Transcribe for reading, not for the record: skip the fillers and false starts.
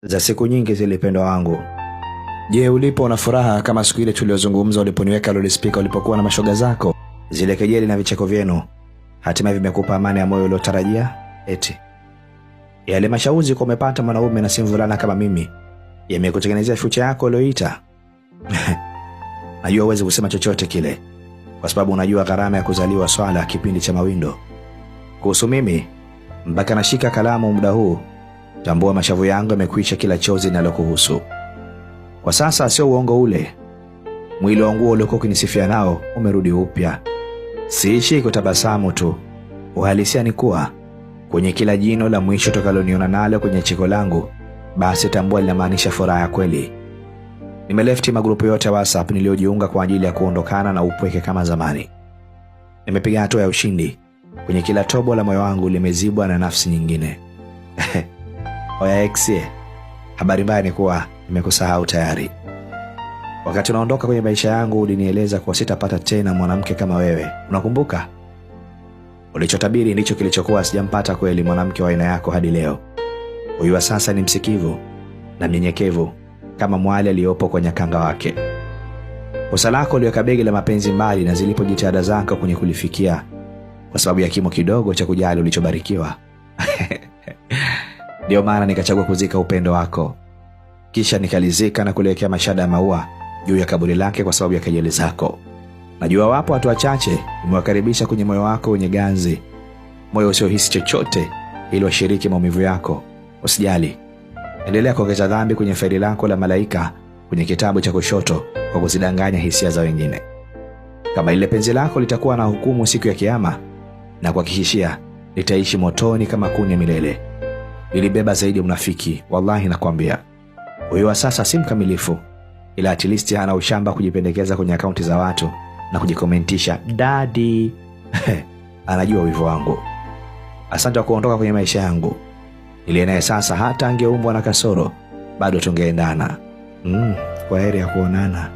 Za siku nyingi zilipendwa wangu. Je, ulipo una furaha kama siku ile tuliozungumza uliponiweka loudspeaker ulipokuwa na mashoga zako? Zile kejeli na vicheko vyenu hatimaye vimekupa amani ya moyo uliotarajia? Eti yale mashauzi kwa umepata mwanaume na si mvulana kama mimi yamekutengenezea future yako ulioita? Najua huwezi kusema chochote kile kwa sababu unajua gharama ya kuzaliwa swala kipindi cha mawindo. Kuhusu mimi, mpaka nashika kalamu muda huu, tambua mashavu yangu yamekwisha kila chozi linalokuhusu. Kwa sasa sio uongo ule, mwili wa nguo uliokuwa ukinisifia nao umerudi upya. Siishi kutabasamu tu, uhalisia ni kuwa kwenye kila jino la mwisho utakaloniona nalo kwenye cheko langu, basi tambua linamaanisha furaha ya kweli. Nimelefti magrupu yote ya WhatsApp niliyojiunga kwa ajili ya kuondokana na upweke kama zamani. Nimepiga hatua ya ushindi kwenye kila tobo la moyo wangu limezibwa na nafsi nyingine. Oya exie, habari mbaya ni kuwa nimekusahau tayari. Wakati unaondoka kwenye maisha yangu ulinieleza kuwa sitapata tena mwanamke kama wewe. Unakumbuka? Ulichotabiri ndicho kilichokuwa. Sijampata kweli mwanamke wa aina yako hadi leo. Huyu wa sasa ni msikivu na mnyenyekevu kama mwali aliyopo kwenye kanga wake. Kosa lako uliweka begi la mapenzi mbali na zilipo jitihada zako kwenye kulifikia, kwa sababu ya kimo kidogo cha kujali ulichobarikiwa. Ndiyo maana nikachagua kuzika upendo wako, kisha nikalizika na kuliwekea mashada ya maua juu ya kaburi lake kwa sababu ya kejeli zako. Najua wapo watu wachache umewakaribisha kwenye moyo wako wenye ganzi, moyo usiohisi chochote, ili washiriki maumivu yako. Usijali, endelea kuongeza dhambi kwenye faili lako la malaika kwenye kitabu cha kushoto kwa kuzidanganya hisia za wengine. Kama ile penzi lako litakuwa na hukumu siku ya Kiyama, na kuhakikishia nitaishi motoni kama kuni ya milele. Nilibeba zaidi ya unafiki, wallahi nakwambia. Huyu wa sasa si mkamilifu, ila at least hana ushamba kujipendekeza kwenye akaunti za watu na kujikomentisha dadi. Anajua wivu wangu. Asante kwa kuondoka kwenye maisha yangu. Niliye naye sasa, hata angeumbwa na kasoro bado tungeendana. Kwa heri ya kuonana.